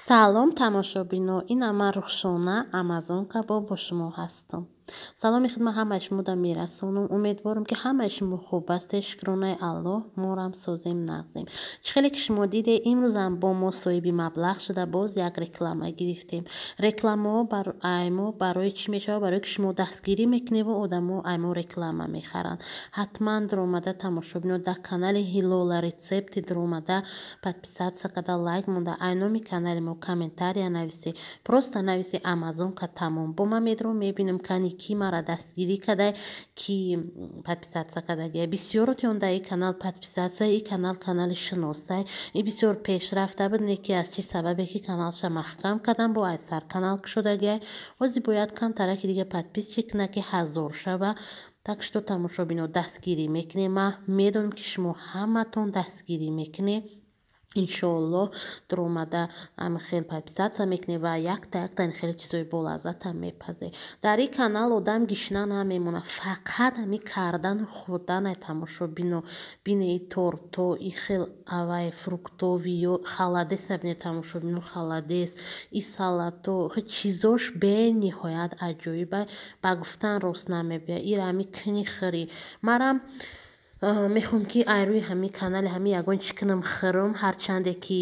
Салом, тамошобино, ина ман Рухшона, Амазонка бо шумо ҳастам. Саломи хидмат ҳамаи шумода мерасонам. Умедворам, ки ҳамаи шумо хуб ҳастед. Шукронаи Аллоҳ, морам созем, нағзем. Чӣ хеле ки шумо диде, имрӯзам бо мо соҳиби маблағ шуда, боз як реклама гирифтем. Рекламаҳо ай мо барои чӣ мешавад? Барое ки шумо дастгирӣ мекуневу одамо ай мо реклама мехаранд. Ҳатман дуромада, тамошобино, дар канали Ҳилола рецепти дуромада, подписаться карда, лайк монда, ай номи канали мо комментария нависе. Просто нависе Амазонка, тамом. Бо ман медурам, мебинам, кани ки мара дастгирӣ кардай, ки подписаться кардагия. Бисёротон дар ин канал подписаться. И канал канали шиносай и бисёр пешрафта буд, не ки аз чӣ сабабе ки каналша маҳкам кардам, бо айсар канал кушодагия. Ҳозир бояд камтараки дига подписчик кунад, ки 1000 шава. Так что, тамошобино, дастгирӣ мекунем. Ман медонам, ки шумо ҳаматон дастгирӣ мекунед. Иншоаллоҳ, дуромада хел подписаться мекунед ва якта якта хеле чизои болаззатам мепазед. Дар ин канал одам гишна намемонад, фақат ҳами кардану хӯрданай. Тамошобино, бине и торто, и хел авай фруктовый ё холодеца бине, тамошобино, холодец, и салато, чизош бениҳоят аҷоибай, ба гуфтан рост намебиёяд. Ира ҳами кини хӯрӣ. Марам мехоҳам, ки ай рӯи ҳамин канали ҳамин ягон чӣ кунам, хӯрам, ҳарчанде ки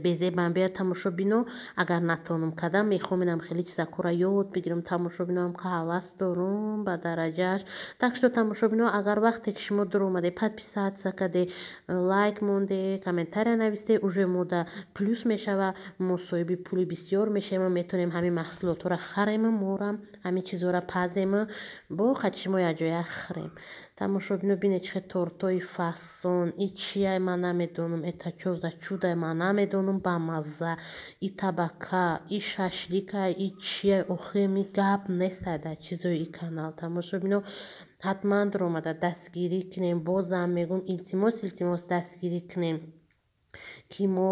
безебам биёяд. Тамошобино, агар натонам кардам, мехоҳам инам хеле чизакҳоро ёд бигирам. Тамошобино, ҳамқа ҳавас дорум ба дараҷааш. Так что, тамошобино, агар вақте ки шумо дуромаде, подписаться карде, лайк монде, комментария нависте, уже мода плюс мешава, мо соҳиби пули бисёр мешавем, метавонем ҳамин маҳсулотҳоро харему, морам ҳамин чизҳоро пазему, бо қати шумо якҷоя хӯрем. Тамошобино, бинед, чӣ хел тортои фасон. И чияй, ман намедонам, это чё за чудо, ман намедонам, бамазза. И табака, и шашлика, и чияй, охир ми гап нестай дар чизои и канал. Тамошобино, ҳатман дуромада дастгирӣ кунем. Бозам мегӯм, илтимос, илтимос, дастгирӣ кунем, ки мо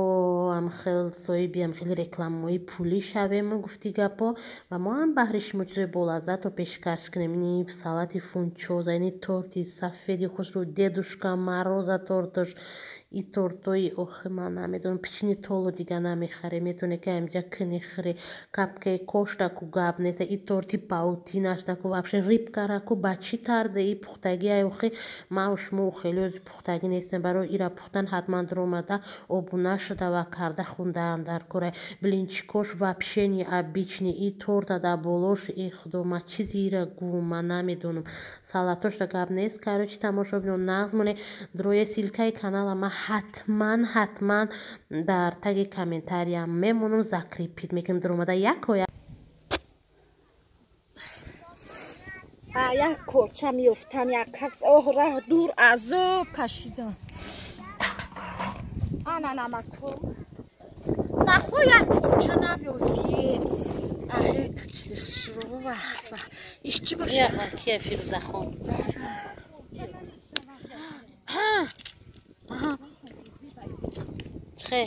ҳам хел соҳиби ҳам хеле рекламаҳои пулӣ шавему, гуфти гапҳо, ва мо ҳам баҳри шумо чизои болаззатро пешкаш кунем. Ини салати фунчоза, ини торти сафеди хушрӯ, Дедушка Мороза торташ, и тортои, охи, ман намедонам, печенье толо дига намехарем, метавоне ки ҳаминҷа кини хӯре. Капкейкошта ку гап неста, и торти паутинашта ку вообще, рыбкара ку ба чӣ тарзе и пухтагиай, охи, ман шумо хеле пухтагӣ нестем. Барои ира пухтан ҳатман дуромада, обуна шуда ва карда хундаан дар кора. Блинчикош вообще необычный, и торта дар болош, э худо, ман чизи ира гӯм, ман намедонам. Салатошта гап нест. Короче, тамошобино, нағз моне. Дроя ссылкаи канала ман ҳатман, ҳатман дар таги комментария мемонам, закрепить мекунам. Дуромада якоя. Як корча меёфтам, як кас оҳ, раҳ дур азоб кашидам. Ана намаку нахо, як корча навёфӣ. Аҳета чизи хушрӯ, вақт иш чӣ боша? Кия, Фирӯзахон? Чихе?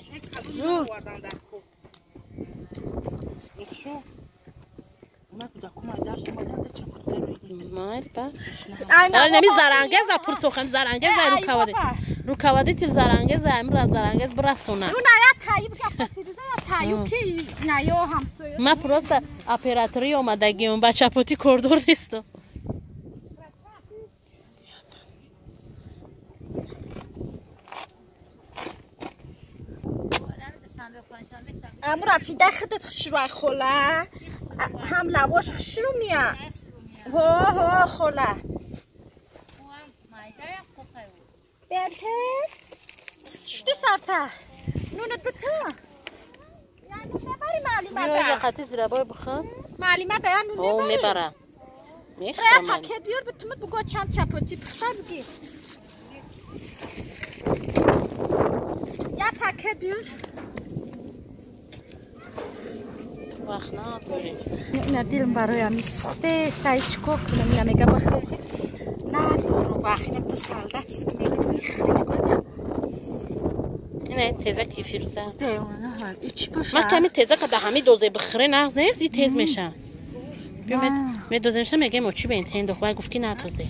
Нами зарангеза пурсохам, зарангеза руководитель зарангеза амра зарангез бирасона. Ман просто оператори омадагиам, ба чапотӣ кордор нестам. Аму рафида худат хушрӯй, хола, ҳам лавош хушрӯ мия. Ҳо, ҳо, хола. Берте шуди сарта нунат бита. Мебари маълимада? Қати зирабой бихӯр. Маълимада я нун мебари? Мебара. Мехӯрам. Пакет биёр, битумат буго, чанд чапоти пухта биги. Я пакет биёр. Вақт надорем. Ина дилм барои ами сухте сай, чӣ кор кунам? Ина мега бахӯ, надору вақт. Ина та солдат мега мехӯрӣ кунам. Ина теза ки, Фирӯза. Чӣ боша? Ман ками теза ка да ҳами дозе бихӯре, нағз нест, и тез меша. Биё, медоземша, мегем, очи бен тендох, вай гуфт, ки надозе.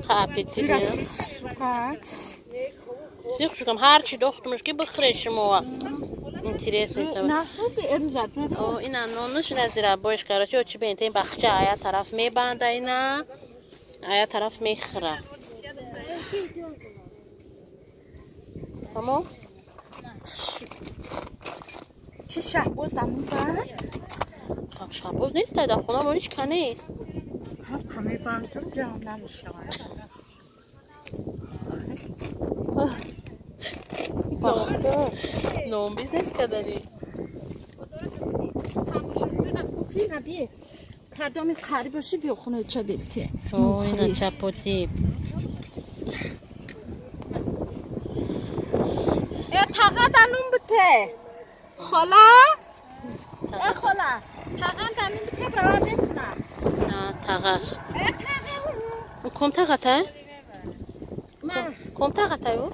Ха, аппетит. Ҳа. Зиқ шукам ҳар чи дохтумуш ки бихӯре шумо. Интересно. О, ина нонуш ина зирабоиш короче, очи бентен бахча ая тараф мебанда ина, ая тараф мехӯра. Тамом? Чи шаҳбоз дамун бад? Хаб шаҳбоз нест, дар хона мо ҳеч ка нест. Ҳа, мебандам, ҷам намешавад. Нон бизнес кардани. Кадоми қари боши биё хонаи чабете. О, ина чапоти. Э, таға данун бите. Хола? Э, хола. Таға данун бите, брава бекна. На, тағаш. Э, таға. Ком таға та? Ком таға та ю?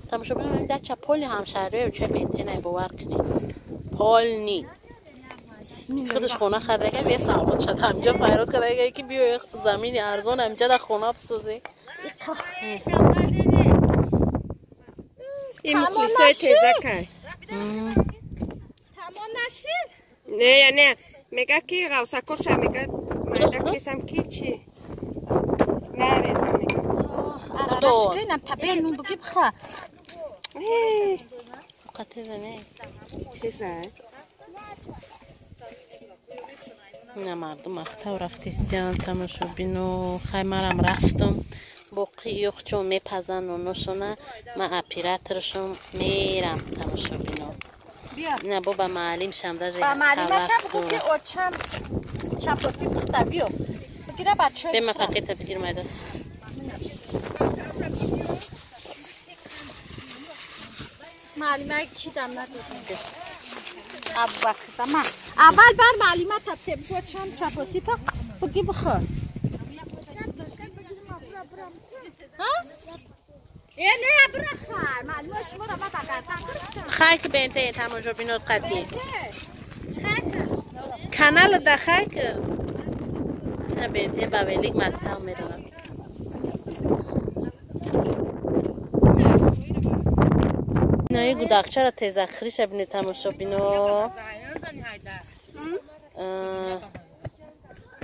Тамошобинон дача поли ҳамшаҳриё ча бентенай бовар кунед. Полни. Худаш хона харида бе савод шад ҳамҷо файрод карда ки биё замини арзон ҳамҷа дар хона бисозӣ. Ин мухлисои тезакай. Тамом нашид? Не, не, мега ки ғавсакоша мега майда кесам ки чи? Нареза мега. Арашкинам табе нун буги бха. Қатеза нест. Теза. На мардум мактаб рафтистиян тамошобино. Хай марам рафтам. Боқи ёхчон мепазан ноношона. Ман операторшон мерам тамошобино. На бо ба маълим шам даже. Ба маълимата бугу ки очам чапоти пухта биё. Бигира бача. Бема пакета бигир майда. Маълимаи ки дам надодем? Абубакр дама. Аввал бар маълимата бугу очам чапоти пухт буги бихӯр. Ҳа? Э, не, бира хар. Маълимаи шуморо ман дар гардан гирифтам. Хайк бенте тамошобинот қатӣ. Канал да хайк. На бенте ба велик мактаб меравад. Инаи гудакчара тезахриша бинед тамошобино.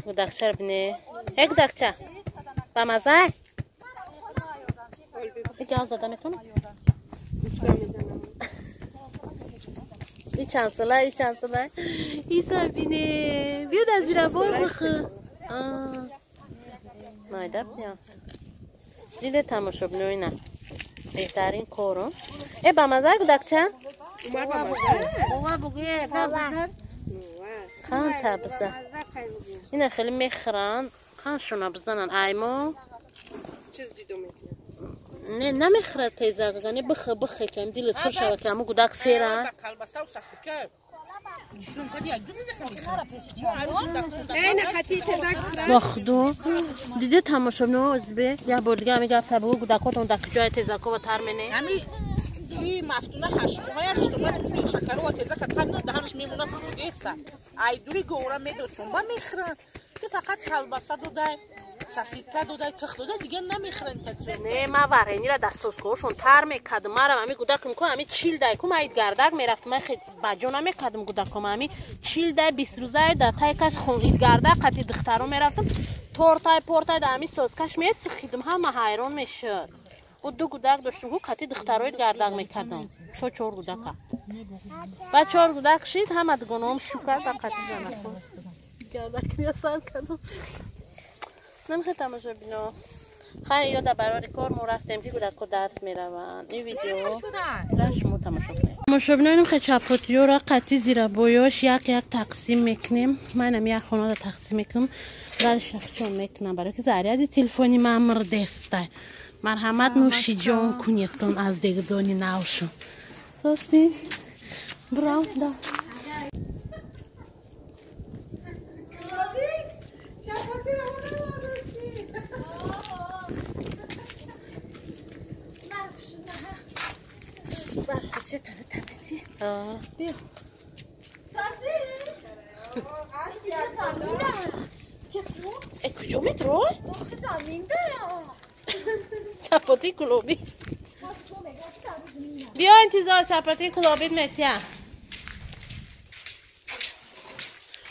Гудакчара бине. Э гудакча. Ба маза? Гав зада метавонам? И чанд сола, и чанд сола. Иса бине. Биё дар зирабой бихӯр. Майда биё. Диде тамошобино ина. Беҳтарин кору. Э ба маза гудакча? Қанд табза. Ина хеле мехӯранд. Қандшона бизананд аймо. Чиз ҷидо мекунад. Не, намехӯрад тезак, гане бихӯ бихӯ ки ам дилат пур шавад ки аму гудак сера. Бо худо диде тамошобино озбе як бор дига ами гап табу гудакотон дар куҷоя тезакова тар мене. Ки мафтуна ҳаштмоҳая ҳаштмоҳа шакарова тезака тар даҳанаш мемона фурудеста. Ай дури гора медод чун ба мехӯранд. Ки фақат колбаса додай, сосиска додай, тих додай, дига намехӯранд. Не, ман варенира дар соскоҳошон тар мекардам. Марам ами гудакам ку ами чил дай ку ман идгардак мерафтам. Ман хел ба ҷо намекардам гудаком. Ами чил дай бист рӯзай дар тай каш идгардак қати духтаро мерафтам. Тортай портай дар ами соскаш месихидам. Ҳама ҳайрон мешуд. Ӯ ду гудак доштам ку қати духтаро идгардак мекардам. То чор гудака. Баъд чор гудак шид, ҳама дугонаом шукар ба қати занахо. Гардак меасан кардам. Намехоҳ тамошобино. Хай ёда барори кор мо рафтем ки гудако дарс мераванд. Ин видео ра шумо тамошо кунед. Тамошобино инам хе чапотиёра қати зирабоёш як як тақсим мекунем. Ман инам як хонада тақсим мекунам. Вале шахчон мекунам барои ки заряди телефони ман мурдеста. Марҳамат нӯшиҷон кунедтон аз дегдони навшу. Состин? Брав, да. Куҷо метрой? Чапоти кулобит. Биё интизор чапоти кулобит метия.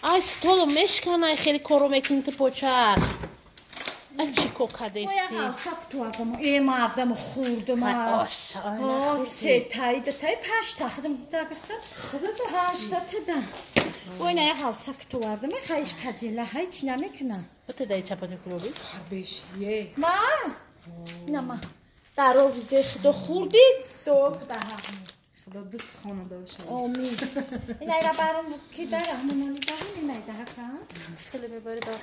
Ай столо мешканай хеле коро мекунӣ ту почак. Ай чӣ кор кардести? Э мардам хӯрдам. Се таи дутаи панҷта худам дагиртам. Панҷта тида. Ой на як ҳалсак тувардам. Хаиш каҷела ҳай чӣ намекунам. Тидаи чапоти кулобит? Бешие. Ма? На ма. Дар овизе худо хӯрдӣ, дуо куда ҳам. Худо ду хонадор шавад. Омин. Ин айра баром ки дар ҳамонали баром ин айда ҳака. Хеле мебарӣ дар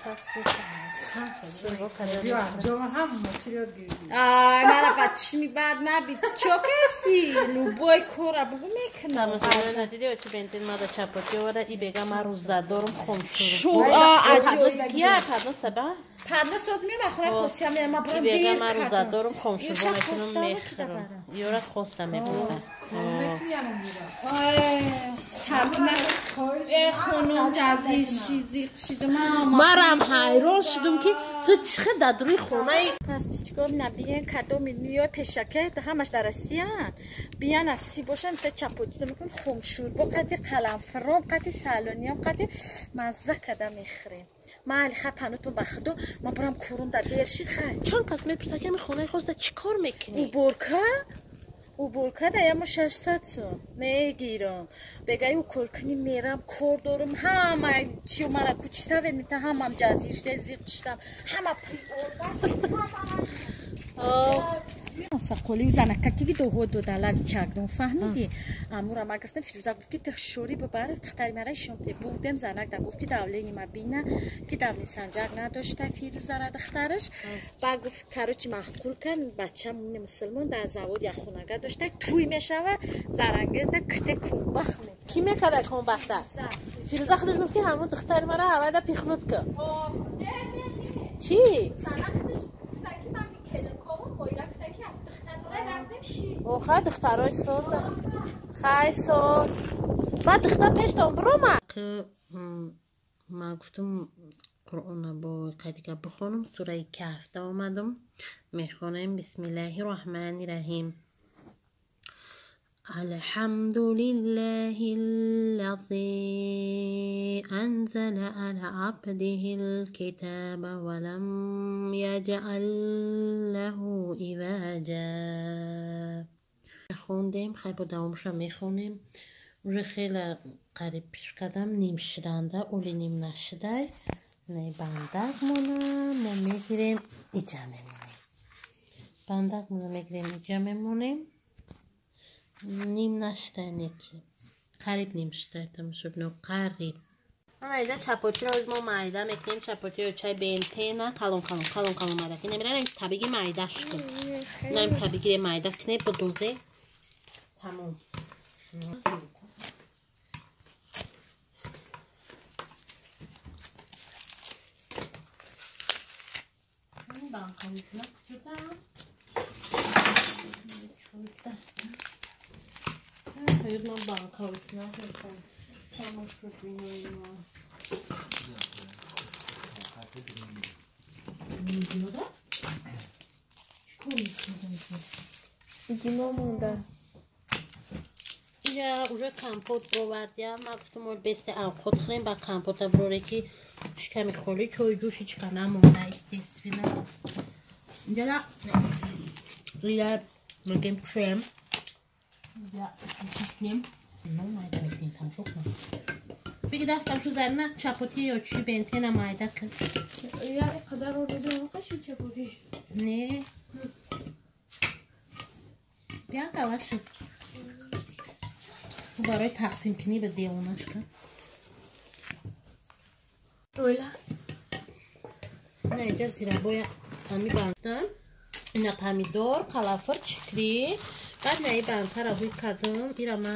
Биё ҷома ҳама чӣ ёд гирифтӣ? Ай, мара ба чишми бад набид. Чо каси? Любой кора бугу мекунам. Надиди очи бентин мада чапоти оварда и бега ма рӯзадорум хомшур. Шур, аҷоиб. Я падно саба? Падно соз мева хӯра хосия мева ма И бега ма рӯзадорум хомшурбо мекунам мехӯрам. Ёра хоста мебурда. Марам ҳайрон шудум ки ту чӣ хел дар рӯи хонаи пас чикор набиен кадоми миёй пешаке ҳамаш дар Россиян биян аз си бошан та чапотида мекунем хомшӯрбо қати қаламфиром қати салониям қати мазза када мехӯрем. Майли хай панутон ба худо ман барам курум да дер шид хай. Чанд кас мепурсад ки ҳами хонаи хоста чӣ кор мекунӣ? Уборка? Уборка да ямо 600 сом мегирам. Бегаи уколкунӣ мерам кор дорум ҳама чиё мара кучитавед мета ҳамам ҷазир шуда зиқ шудам ҳама приорда. Сақолию занакаки ки доҳо дода лави чагдон фаҳмидӣ? Амура ма гирифтам Фирӯза гуфт ки ташшорӣ бибар духтари мара ишон бурдем занак да гуфт ки давлени ма бина ки давлени санҷак надошта Фирӯзара духтараш. Ба гуфт короче маъқул кард бача муни мусулмон дар завод як хонага дошта туй мешава зарангез да ките кунбах мекунад. Кӣ мекарда кунбахта? Фирӯза худаш гуфт ки ҳамон духтари мара ҳавайда пихнуд кун. Чӣ? Охай духтарои соза. Хай соз. Ма духтар пештон биромад. Ма гуфтам Қуръона бо қайдига бихонам. Сураи Каҳфда омадам. Мехонем бисмиллаҳи роҳмани раҳим. الحمد لله الذي أنزل على عبده الكتاب ولم يجعل له عوجا. خوندیم خیلی با دوامش هم میخونیم. уже хеле қариб кардам ним шуданда оли ним нашудай не бандак мона мо мегирем иҷа мемонем. Бандак мона мегирем иҷа мемонем. Ним нашудай неки қариб ним шудай тамошобино қариб. Майда чапотиро аз мо майда мекунем. Чапотиро чай бентена калон калон калон калон майда кунем. Намерам табиги майда шуд. Нам табиги майда кунем будузе. Тамом. Банка кудам. Чудесно. Одна банка викнахтам. Тамошобинои ма. Зиёд аст? Чӣ кор мекунад? Дино монда. Я уже компот бировардям. Ман гуфтам ол бесте авқот хӯрем, ба компота бироре ки шиками холӣ чойи ҷӯш ҳеч ка намонда, естественно. Инҷала я мегем кушоем. Я кушнем. Ну, майда мекунем, тамошо кунам. Биги дастам шу зарина чапоти ё чӣ бентена майда кун. Я қадар ордидам қаши чапоти. Не. Бия калашу. Барои тақсим кунӣ ба девонаш кун. Ойла. На инҷа зирабоя ҳами бандам. Ина помидор, қалафир, чикри. Баъд на и бандҳаро ҳуй кардам. Ира ма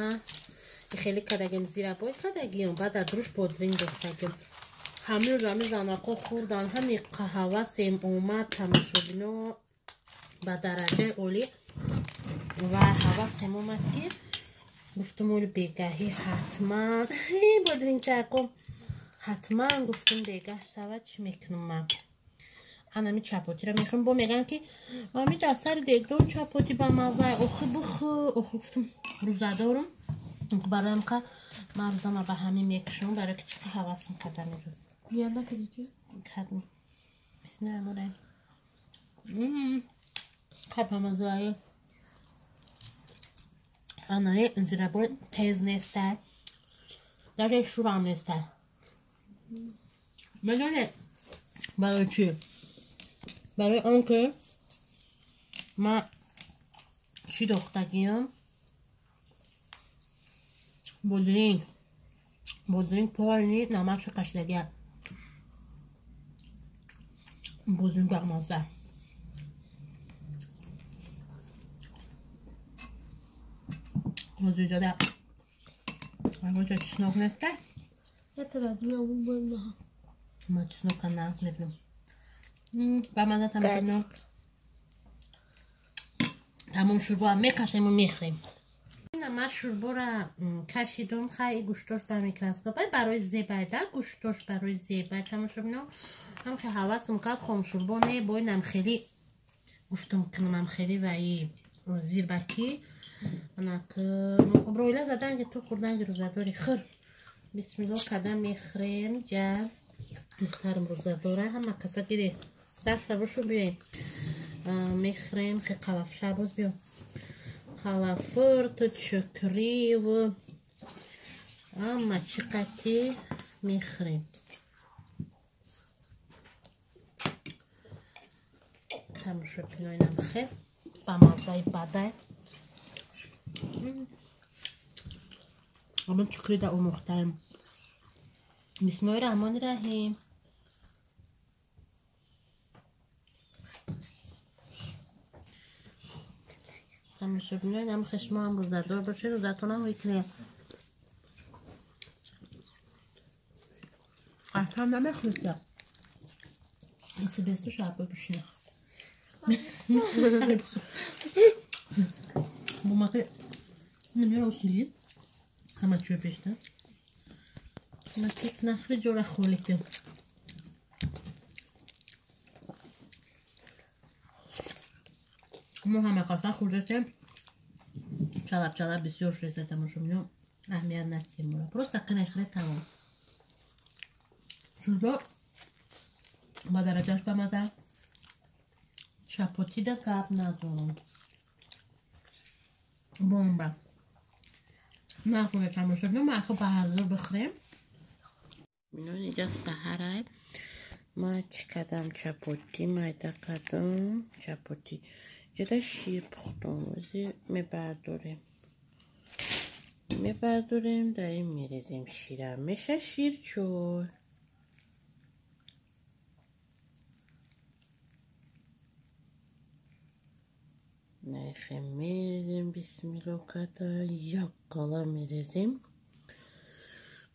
хеле кардагим зирабой кардагиам. Баъд аз руш бодринг дохтагим. Ҳамин ҳами занако хӯрдан, ҳами қаҳавасем омад тамошобино ба дараҷаи олӣ ва ҳавасем омад ки гуфтам оли бегаҳӣ ҳатман бодрингчако ҳатман гуфтам бегаҳ шавад чӣ мекунам ман. Анами чапотиро мехӯрем. Бо мегӯянд ки ами дар сари дегдон чапоти ба мазза. Охи бихӯ. Охи гуфтам рӯза дорам. Бароям ка ман рӯзама ба ҳамин мекушам, барои ки чӣ ҳавасм кардам имрӯз. Ният накардӣ ки? Кардам. Бисмиллаҳи раҳмони раҳим. Хай ба маззаи. Анаи зирабой тез нестай. Даже шурам нестай. Медонед барои чӣ? Барои он ки ман чӣ дохтагиам? Бодринг. Бодринг полни намакшо кашидагиам. Бодринг бамазза. Ҳозирзода ягонча чеснок неста? Ма чеснока нағз мебинам. Бамазза тамошобино. Тамом шӯрбоам мекашему мехӯрем. Ман шӯрборо кашидум, хай гӯштош ба микроскоп барои зебайда, гӯштош барои зебай тамошобино. Ҳам хе ҳавасм кард хомшӯрбо не, боинам хеле гуфтам кунам хеле ваи зирбакӣ. Анак роила заданги ту хӯрданги рӯзадори хӯр. Бисмиллоҳ када мехӯрем. Ҷа духтарам рӯзадора, ҳама каса гире. Даста бошу биёем. Мехӯрем хе қалафша боз биё. Қалафурту чукриву ҳама чӣ қатӣ мехӯрем. Тамошобиноинам хе ба маззаи бадай. Амон чукрида омӯхтаем. Бисмиллоҳи раҳмони раҳим. Тамошобиноин ҳам хешмо ҳам рӯзадор бошед, рӯзатонам викунед. Аслан намехӯрда. Иси бесту шарбо бишина. Бумаки намеро усили. Ҳама чӯй пешта. Макик нахри ҷора холӣ ки. Мо ҳама қаса хӯрдастем. Чалаб чалаб бисёр шудаста тамошобино. Аҳамият натиҳем моро. Просто қинехӯре тамом. Шӯрбо ба дараҷаш ба маза. Чапотида гап надорам. Бомба. Нахӯре тамошобино, ма ахо ба ҳазур бихӯрем. Минон инҷа саҳарай. Ма чӣ кардам? Чапотӣ майда кардам. Чапотӣ. Ҷада шир пухтам. Ози мебардорем. Мебардорем, дар ин мерезем шира. Меша ширчой. Нахе мерезем, бисмиллоҳ карда, як қала мерезем.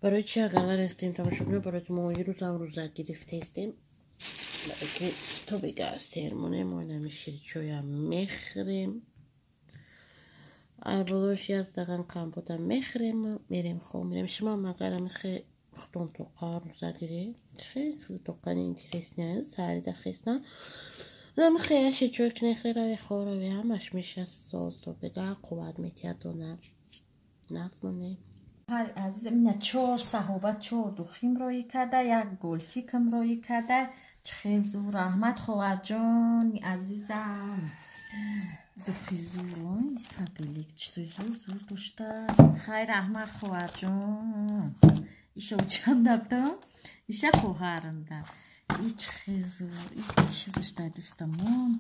Барои чи як қала рехтем тамошобино? Барои мо ирӯзам рӯза гирифтаистем. Барои ки то бега сермонем, мо инами ширчоям мехӯрем. Ай болош як стакан компота мехӯрем, мерем хоб мерем. Шумо магар ами худтон тоқа рӯза гиред? Хеле тоқани интересный аст, саҳарида хестан. Нам хеле ширчой кунед, хеле хорави ҳамаш меша соз то бега қувват метиҳад дона. Нағз монед. Ҳар азизам, ина 4 саҳоба 4 духим роӣ карда, як гулфикм роӣ карда. Чӣ хел зур, раҳмат ховарҷони азизам. Духи зур, фабелик чизои зур зур дошта. Хай раҳмат ховарҷон. Иша учам дабдам, иша хоҳарам да. Ич хезур, ич чизаш дар дастамон.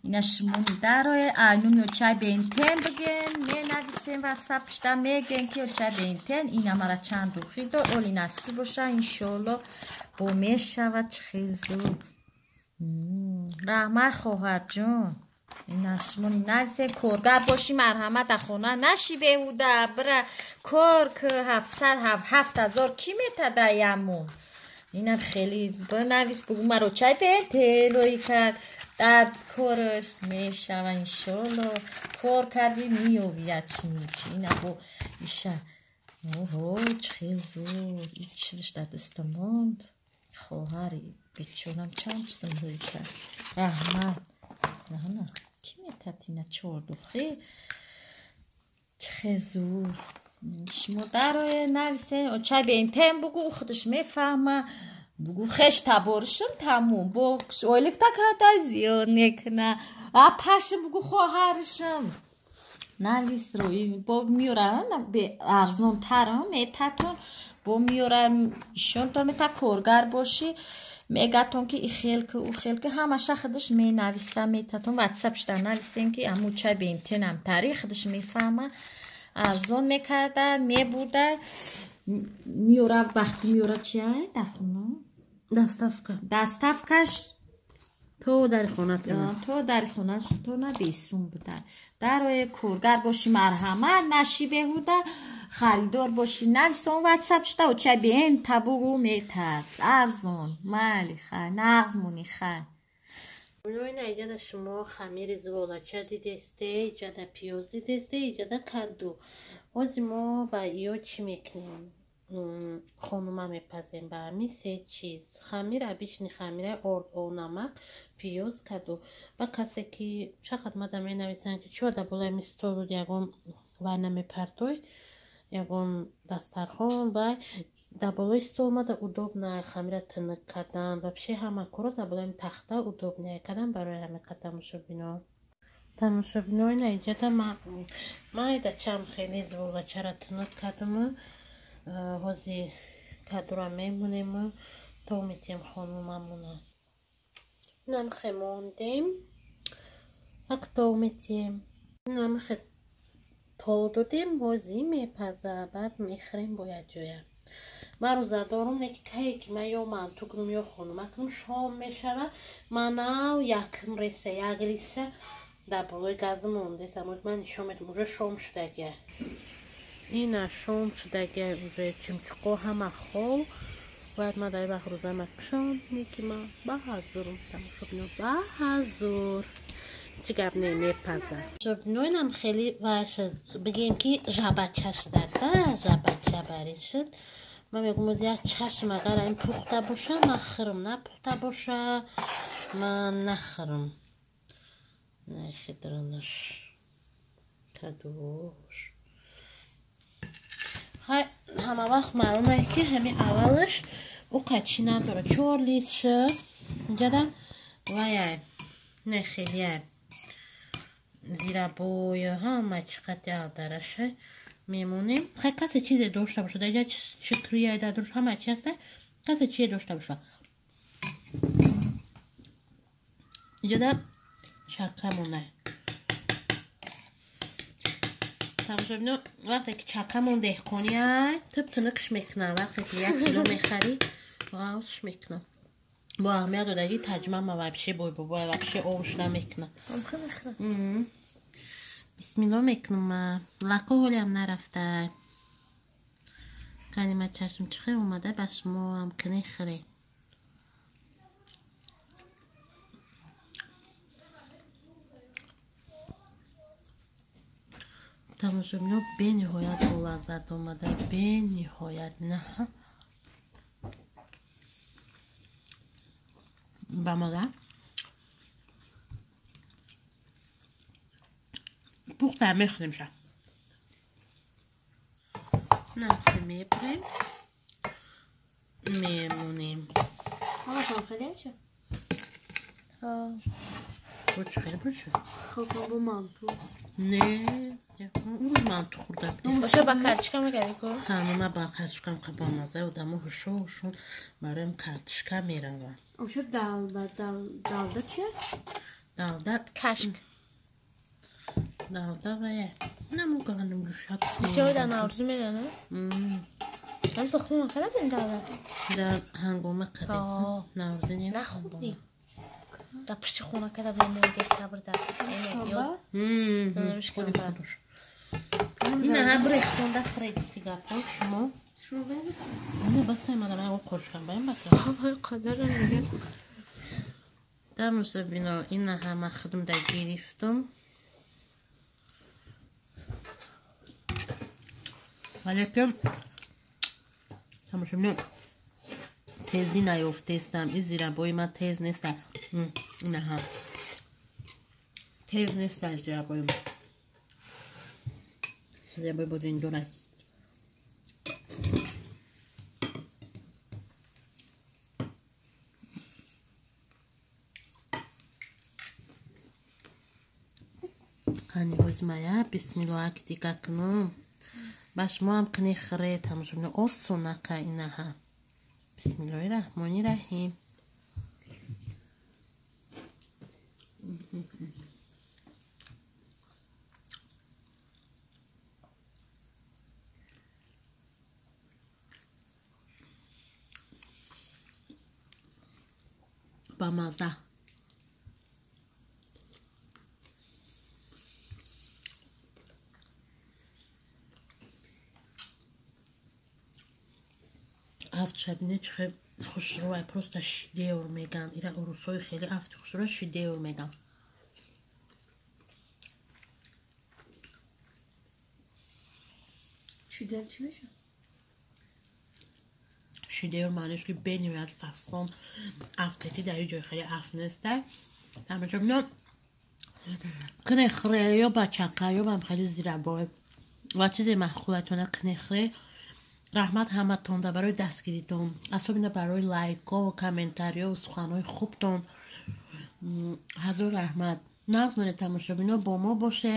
Ина шумони дарое, айнум ё чай бентен бигем, менависем ватсап пишта мегем ки ё чай бентен, ина мара чанд духи дод, оли насиб боша, иншоалло бо мешавад. Чӣ хезур. Раҳмат хоҳарҷон. Ина шумони нависем, коргар бошӣ, марҳамат дар хона наши беҳуда, бира кор ки 700 7000 кӣ метада ямон. Инам хеле бинавис, бугу маро чай бентен роӣ кард. Дар кораш мешава иншоалло. Кор кардӣ меёвия чини чи. Ина бо иша. Оҳо, чӣ хел зур. Ич чизаш дар даста монд. Хоҳари бечорам чанд чизам рӯй кард. Раҳмат. На, ки метатина чордухи? Чӣ зур. Шумо дарое нависен, очай бентен бугу, худаш мефаҳма. Бугу хеш таборишим тамом. Бо ойликта када зиёд мекуна. Апашим бугу хоҳаришим. Навис рӯи бо миёрам арзонтарам метатон бо миёрам ишонтон мета коргар бошӣ мегатон ки ихел ки ухел ки ҳамаша худаш менависа метатон ватсапшда нависен ки амуча бентенам тари худаш мефаҳма арзон мекарда мебурда миёра вақти миёра чия дар хона доставка доставкаш то дари хонатон то дари хонатона бесум буда. Дарои коргар бошӣ марҳамат наши беҳуда харидор бошӣ нависон ватсап шуда оча бен табугу метад арзон майли хай нағз муни хай. Ина иҷада шумо хамири зуволача дидесте, иҷада пиёз дидесте, иҷада каду. Ҳози мо ба иё чӣ мекунем? Хонума мепазем ба ҳамин се чиз. Хамир обычный хамира орд, об, намак, пиёз, каду. Ба касе ки чақад мада менависанд ки чӣ дар болои ҳамин столу ягон вай намепартой, ягон дастархон вай дар болои стол мада удобно хамира тинук кардан. Вообще ҳама корро дар болои ҳамин тахта удобно кардан барои ҳамин тамошобино. Тамошобино ина иҷада майда чам хеле зуволачара тинук кардуму ҳози кадура мемонему то метием хонумамона. Намхе мондем, ак то метием. Намхе то додем, ҳози мепаза, баъд мехӯрем бо якҷоя. Ман рӯза дорум, не ки кае ки ман ё манту кунум ё хонума кунум, шом мешава, ман нав якм реса, як лиса дар болои газ мондесам. Ман нишон медам, уже шом шудагия. Ина шом шудагия, уже чимчуқо ҳама хоб. Бояд ман дар вақт рӯзама кушам, не ки ман ба ҳазурам, тамошобино ба ҳазур. Чӣ гап не мепаза. Тамошобино инам хеле вай шуд, бигем ки жабача шуда, да, жабача барин шуд. Ман мегӯям оз як чашм агар ин пухта боша, ман хӯрам, напухта боша, ман нахӯрам. Нахидранаш кадуш. Хай, ҳама вақт маълуме ки ҳамин аввалаш ӯ қачӣ надорад. 4 литр шуд. Инҷада ваяй, не хелияй. Зирабой, ҳама чӣ қати алдараша мемонем. Хай касе чизе дошта бошад, инҷа чикрия дадруш ҳама чи ҳаста, касе чизе дошта бошад. Инҷада чака монай. Тамошобино, вақте ки чакамон деҳқониай, тиб тинуқш мекунам. Вақте ки 1 кило мехарӣ, ғавзш мекунам. Бо аҳамият додагӣ таҷмама вообще бой бобоя вообще овш намекунам. Бисмилло мекунам. Лако ҳолиам нарафта. Кани ма чашм чихе омада ба шумоам кне хӯре. Тамошобино бениҳоят болаззат омада, бениҳоят на. Ба маза. Пухта мехӯрем ша. Нахе мебурем, мемонем. Бо чӣ хеле боша? Бо манту. Не, рӯз манту хӯрда будем. Боша ба картишка мекардӣ ко? Ха, ман ба картишкам ба маза одамо ҳушо бароям картишка мераванд. Оша далда, далда чия? Далда кашк. Далда вая. Намуганам ҷушак. Бисёр дар Наврӯзӣ мерана? Ҳам тухмума када будем далда? Дар ҳангома кардем. Наврӯзӣ не. Нахӯрдӣ? Дар пушти хона када будем моҳи декабр дар. Ина ҳабрехтонда хӯред гапҳо шумо. Не басай мадам ягон қошукам баем бата. Ҳай қадарам мегам. Тамошобино ина ҳама худам да гирифтум. Валекин тамошобино Тезӣ наёфтестам. И зирабои ман тез неста. Инаҳа. Тез неста зирабои ман. Зирабои бодиндора. Қани ҳозимая бисмиллоҳ аки дига кунум. Ба шумоам кини хӯре тамошобино осонака инаҳа. Бисмиллоҳи раҳмони раҳим. Ба мазза. Афт шабине чӣ хел хушрӯай, просто шидевр меган. Ира урусҳои хеле афти хушрӯа шидевр меган. Шидевр чӣ мешавад? Шидевр маъниш ки бениҳоят фасон афте ки дар ҳеҷ ҷой хеле афт нестай. Тамошобино кне хӯре ё ба чақа ё ба хеле зирабой ва чизе маъқулатона кне хӯре. Раҳмат ҳаматонда барои дастгиритон, особенно барои лайкҳо, комментариҳо, суханҳои хубтон. Ҳазор раҳмат. Нағз монед тамошобино, бо мо боше.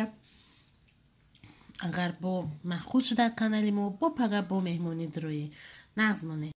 Агар бо маъқул шуда канали мо, бо пага бо меҳмонӣ дроӣ. Нағз монед.